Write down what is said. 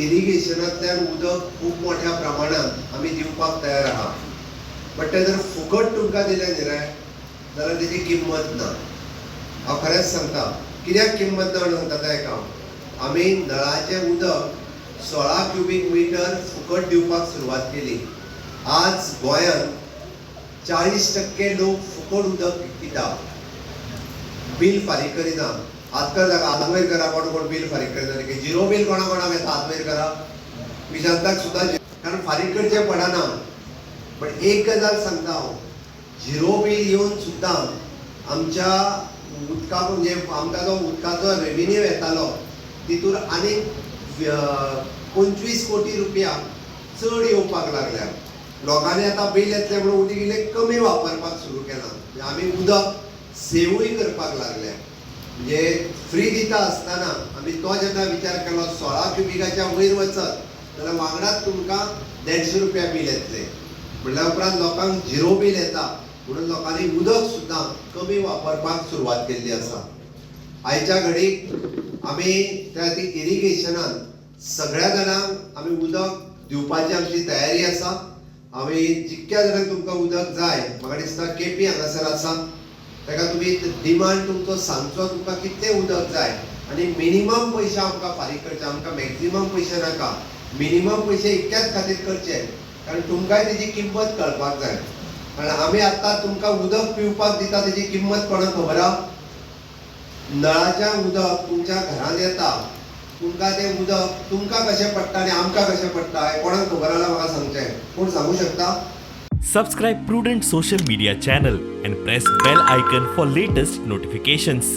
इरिगेशनांतल्यान उदक खूब मोठ्या प्रमाणात आमी दिवपाक तयार आहा, बट तें जर फुकट तुमकां दिलें न्ही रे जाल्यार तेजी किंमत ना. हांव खरेंच सांगता, कित्याक किंमत ना म्हणून सांगता तें आयक हांव. आमी नळाचें उदक 16 क्युबीक मिटर फुकट दिवपाक सुरवात केली. आज गोंयांत 40% लोक फुकट उदक पिता, बील फारीक करिना. हात कर जागा, हात वयर करा. कोण कोण बील फारीक करिना? झिरो बील कोणा कोणाक येता? हात वयर करा. विशांताक सुद्दां, कारण फारीक करचें पडना. बट एक गजाल सांगता हांव, झिरो बील येवन सुद्दां आमच्या उदका, म्हणजे आमकां जो उदकाचो रेविन्यू येतालो तितूर आनीक 25 कोटी रुपया चड येवपाक लागल्या. लोकांनी आतां बील येतलें म्हणून उदीक इल्लें कमी वापरपाक सुरू केलां. म्हणजे आमी उदक सेवूय करपाक लागले. म्हणजे फ्री दिता आसतना आमी तो जेन्ना विचार केलो, 16 क्युबिकाच्या वयर वचत जाल्यार वांगडाच तुमकां 150 रुपया बील येतलें म्हणल्या उपरांत लोकांक झिरो बील येता म्हणून लोकांनी उदक सुद्दां कमी वापरपाक सुरवात केल्ली आसा. आयच्या घडीक आमी त्या खातीर इरिगेशनान सगळ्या जाणांक आमी उदक दिवपाची आमची तयारी आसा. आमी जितक्या जाणांक तुमकां उदक जाय, म्हाका दिसता केपी हांगासर आसा, ताका तुमी डिमांड तुमचो सांगचो, तुमकां कितलें उदक जाय आनी मिनिमम पयशे आमकां फारीक करचे. आमकां मॅक्झिमम पयशे नाका. मिनिमम पयशे इतक्याच खातीर करचे कारण तुमकांय तेजी किंमत कळपाक जाय. कारण आमी आतां तुमकां उदक पिवपाक दिता तेजी किंमत कोणाक खबर आहा? नळाचें उदक तुमच्या घरांत येता, तुमकां तें उदक तुमकां कशें पडटा आनी आमकां कशें पडटा हें कोणाक खबर आसा? म्हाका सांगचें, कोण सांगू शकता? Subscribe Prudent Social Media channel and press bell icon for latest notifications.